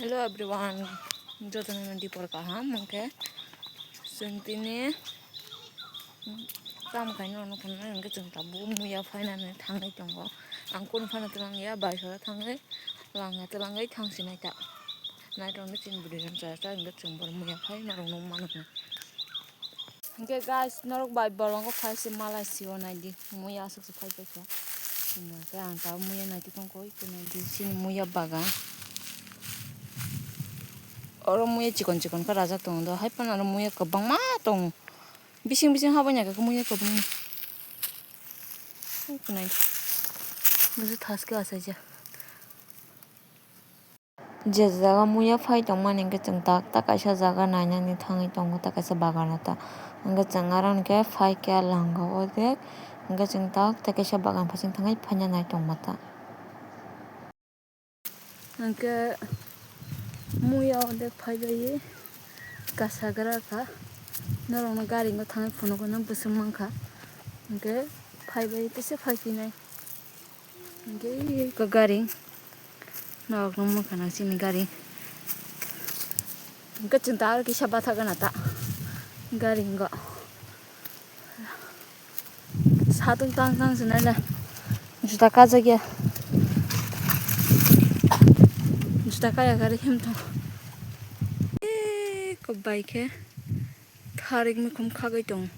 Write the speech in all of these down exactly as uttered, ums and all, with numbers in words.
Hello everyone, jotono dipor kaham, hwnkhe chwng tini tamo khaina rwno phunuknai, hwnkhe chwng tabuk muya phainani thangwi tongo. Ang kunu phano twlang ya, bai sora thangwi langa twlangwi thangsinai ta. Naitok ni chini bwrwi rok chaya cha, hwnkhe chwng bohrok muya phai norok nukmano. Hwnkhe guys, norok bai bolongo phai se malai sio naidi, muya aswk se phai paikha. Hwnkhe ang tabuk muya naitwi tongkha, oi naidi chini muya bagan. Oro muya chikon chikon khe rajak tongo do, hai phano oro muya kwbangma tongo. Bising bising habani khe muya kwbangma. Oi naidi. Busu thaske achaijak. Je jaga muya phai tongmani hwnkhe chwng tak tak kaisa jaga nainani thangwi tongo, tak kaisa bagano ta. Hwnkhe chwng aro hwnkhe phai khe langao de, hwnkhe chwng tak tak kaisa bagan phasing thangwi phaina nai tongma ta. Hwnkhe muya o de phaibai kasa gra kha, norokno gari o thangwi phunukgwi no bwswk mankha, hwnkhe phaibai kisa phai phinai. Hwnkhe eko gari. Norok nukmankha na chini gari. Hwnkhe chwng ta aro kisa bathakgana ta. Gari hwnkhe. Satung tang tang se naile. Juta kajakya. Juta kaya gari himtong. Eko bai khe. Tharik mukhum khagwi tongo.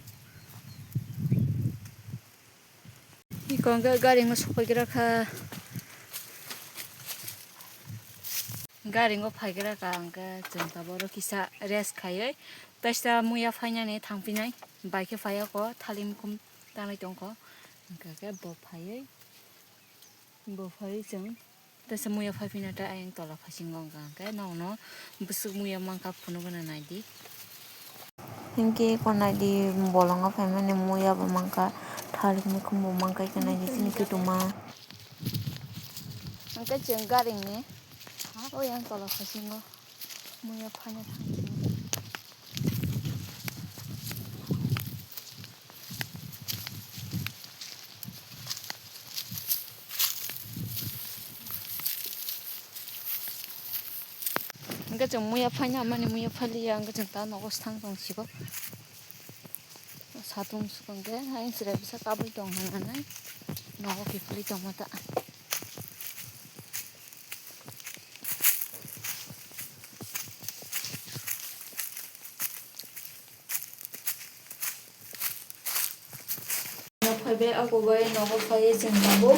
Eko hwnkhe gari hwnkhe sokpaigra kha. Gari hwnkhe phaigra kha hwnkhe chwng tabuk oro kisa rest khaiwi teisa muya phainani thangphinai. Bai khe phaiya kho thali mukhum tanwi tongkho. Hwnkhe khe bo phaiwi, bo phaiwi chwng Teisa muya phaiphina ta ayang tola phasingo wngkha, hwnkhe nono bwswk muya mankha phunugwi naidi. Hinkhe eko naidi bolongo phaimani muya bo mankha, thalik mukhum bo mankha, eko naidi chini kitima. Hwnkhe chwng garingni oyang tola phasingo. Muya phaina thangkhe. Hwnkhe chwng muya phaina mani muya phaliya, hwnkhe chwng ta nogo swthang tong siko. Satung swkang khe, hai chwrai bwsa kabui tong hwnwi nogo kiphilwi tongma ta. Phaibai ako bai nogo phaiwi chwng tabuk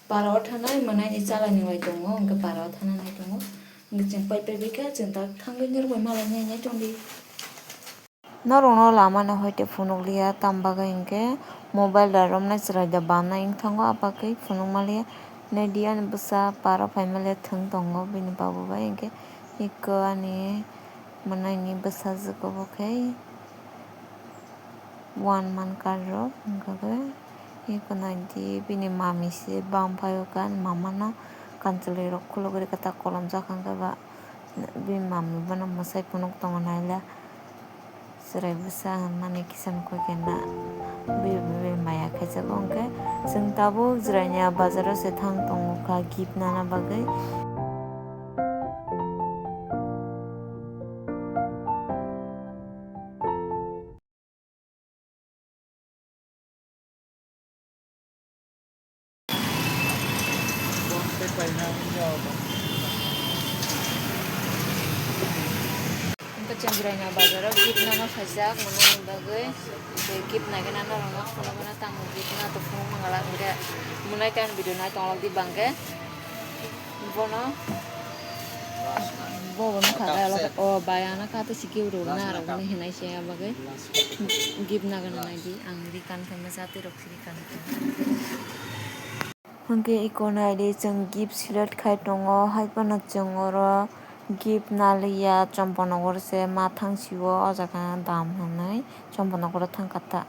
para o thanai mwnaini chalani bai tongo, hwnkhe para o thanani tongo. Hwnkhe chwng pai pai bai khe chwng tak thangwi norok bai malai nai nai tongdi. Norokno lamani hoite phunukliya, tamo bagwi hinkhe mobile da romnai chwrai da bamnai wngthango, abagwi phunukmaliya. Naidi ani bwsa para phaimaliya thwng tongo bini babu bai, hinkhe eko ani mwnaini bwsajwk obo khe one month card rok, hinkhe eko naidi bini mami se bam phaio khe ani mamano kanchwlwi rok khulugwi rwkha ta kolomjak hinkhe ba bini mami bono mwsai phunuk tongo naila. Chwrai bwsa hinmani kisa nukhungkhe na bui bui maya khaijago, hwnkhe chwng tabuk chwraini a bazaro se thang tongmukha gift nana bagwi. Hwnkhe chwng chwraini bazaro gift nana phaijak, mwnani bagwi. Tei gift naigwi nana rwngno phunukgwi tamo gift na to phunuk mangala, hwnkhe mwnai tei ani video nai tonglokdi bangkhe. Bono bo bo nukha o bai ano kha to sikhe rw na rw hinwi se abagwi gift nagana naidi ang ri kan khe masa twi rok siri kan khe. Hwnkhe eko naidi chwng gift select khai tongo, hai phano chwng oro gift naliya, Chomponogor se ma thang sio o jaga dam hinwi Chomponogoro thang kha ta.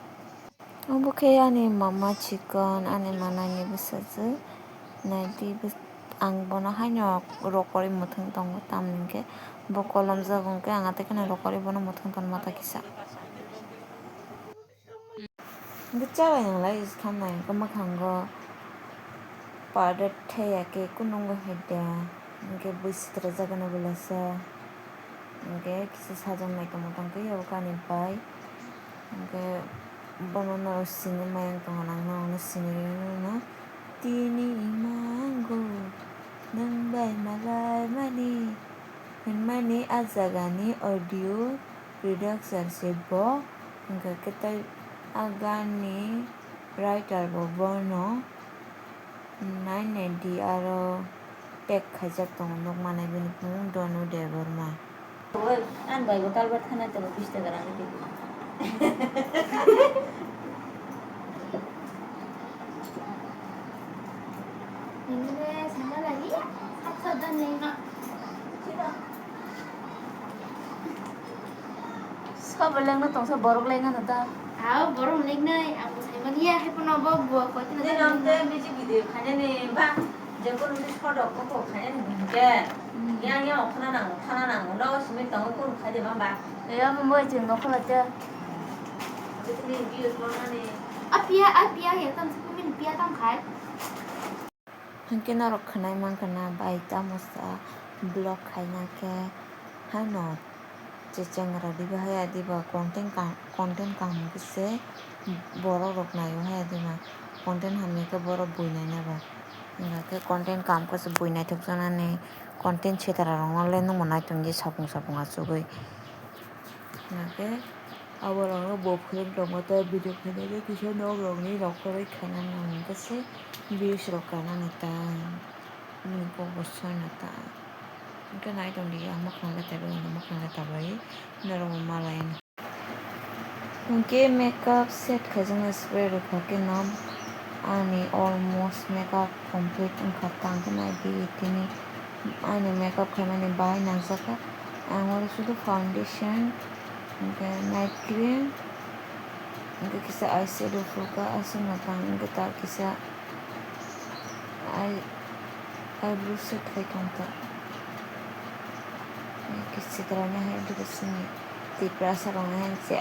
Obo khe ani mama chikon, ani manani bwsajwk. Naidi bw-, ang bono haino rokorwi mwthang tongo, tamni hwnkhe bo kolomjak, hwnkhe ang atwi kheno rokorwi bono mwthang tonma ta kisa. Bwchalai nanglai thanai, hwnkhe mwkhango powder thaiya khe kunungo hai da. Hwnkhe bui sitra jagano belasa. Hwnkhe kisa sajwk naitongma tongkhe abo kani bai. Hwnkhe bono norok sini maya wng tongkha, nang norokno sini rwino. Tini imango nwng bai malaimani hwnmani a jagani audio producer se bo, hwnkhe khe tei a ganni writer bo bono. Nai nai di aro tag khaijak tongo, nuk manai bini bumung Donu Debbarma. Oi, ang bai bo kalbar thana tongo, bish taka rang di. Nini be sama lagi, sat sat dan neng. Sobo lengno tongsa borok lengano ta. Aw, borok lengnai, ang bo saimani ya, hai pono bo buwa koi tino. Nini ta amte music video khainani ba, jekon mudi sodok koko khainani hwnkhe. Hmm. Yang yang khana nango, khana nango, nogo simi tongo kunu khaide ba ba. Eya mo moi jeng nokhola te. Abitini views manani. Apia, apia ya tam simi pia tam khai. Hwnkhe norok khwnai mankha na bai tamo sa vlog khaina khe haino chechengra diba haya diba content ka-, content kaham khe se borok rok naio haya diba content hamya khe borok bui naina ba. Hwnkhe content kaham khe se bui naithokjaknani content setara rokno le nungbo naitongdi sapung sapung achugwi. Hwnkhe. Abo rokno bo phunuk tongma tei video khainai kisa nok rokni rokorwi khaina nang hwnkhe se views rok kanani ta, nini kok bo soina ta. Hwnkhe nai tongdi ang mwkhang le taibai, ano mwkhang le taibai, norok bo malai. Hwnkhe makeup set khaijaknai spray rwkha khe no ani almost makeup complete wngkha, tang khe nai di tini ani makeup khaimani bahai nangjakha. Ang oro sudu foundation, hwnkhe night cream, hwnkhe kisa eyeshadow phulkha, aswk no tang, hwnkhe ta kisa eye, eyebrow set khai tongkha. Hwnkhe sitra ni hai, hwnkhe sini Tiprasa rok ni hai se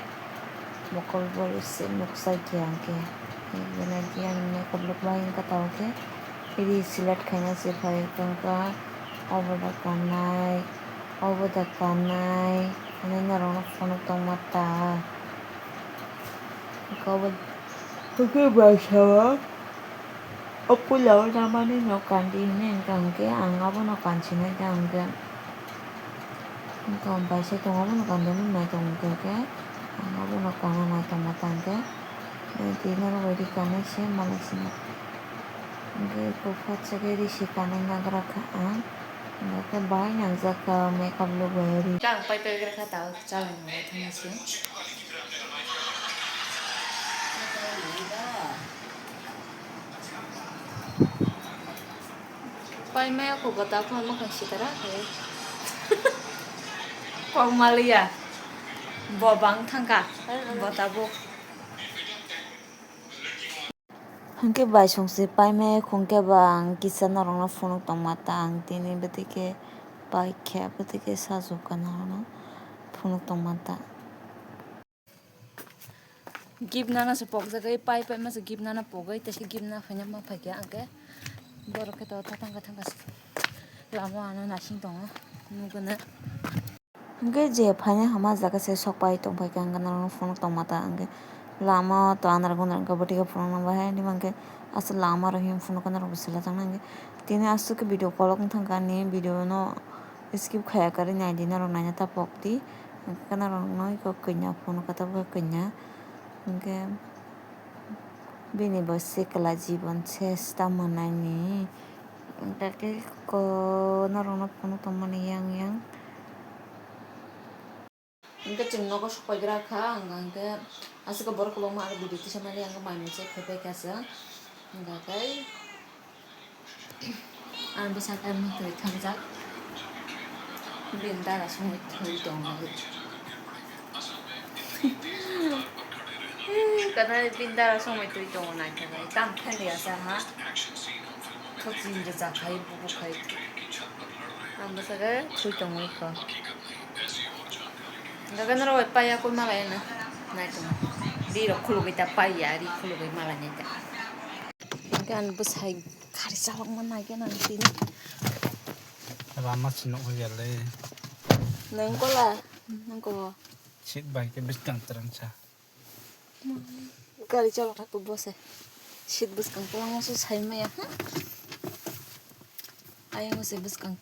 mokol bol se nuksa khe ang khe. Hwnkhe nai di ani makeup look bai wngkha tamo khe ri select khaina se phai wngkha, obo da kanai. Obo da kanai, hwnwi norokno phunuk tongma ta. Hwnkhe obo, hwnkhe bai sao, o puila o namani no kandi hwnwi wngkha, hwnkhe ang abono kansinai ta hwnkhe, wngkha bai se tongo, abono kandi hwnwi nai tongo hwnkhe, ang abono kana nai tongma ta hwnkhe, tini norok bai ri kanai se manai sini. Hwnkhe buphang chakhe risi kanwi nagra kha ang. Hwnkhe bahai nangjak kha makeup look bai ri. Khe ang pai pai gra kha, tabuk chalai nangwi thangma se. Pai maya kho gota kho mwkhang sitara khe. Kok maliya. Bo bang thangkha. Bo tabuk. Hwnkhe bai songsi paimaya khwngkhe ba ang kisa norokno phunuk tongma ta ang tini bwtwi khe paikhe bwtwi khe sajwkha norokno phunuk tongma ta. Gift nana se pokjagwi pai paima se gift nana pogwi teisa gift nana phaina ma phaikha hwnkhe borok khe to thangkha thangkha se lama ano naising tongo nukgwno. Hwnkhe je phaina hama jaga se sok pai tong phaikha, hwnkhe norokno phunuk tongma ta hwnkhe lama o to anarok gunarok hwnkhe bwtwi khe phunuknang bai hai hwnwi mankhe aswk lama rok himwi phunuknai norok bo swlaijaknai hwnkhe tini aswk khe video kolok wng thangkha ani video no skip khaya kwrwi naidi norok naina ta pokdi hwnkhe norokno eko kanya phunukha tabukhe kanya hwnkhe. Bini bo sikla jibon ses ta mwnaini. Hwnkhe ko norokno phunuk tongmani yang yang. Hwnkhe chwng nogo sok paigra kha, hwnkhe aswk borok kwbangma aro video tisamani yang mai mui se phaipai kha chwng. Hwnkhe. Ang bwsakhe mwtwi thangjak. Bini dara songwi twi tongo. Kana bini dara songwi twi tongo naithok ai. Tamo thangwi asa ha. Thokching rijak khai bubu khai. Ang bwsakhe twi tongo ikho. Gaga norok bai paiya koi malai na. Naithok. Ri rok khulugwi ta paiya, ri khulugwi malai nai ta. Hwnkhe ani bwsai kari chalokma nai khe nang tini. Lama se nuk ya le. Nang kola, nang ko. Seat bai ke bwskang terang sa. Gari chalok thak bo se. Seat bwskang terang se sai maya. Ayang se bwskang.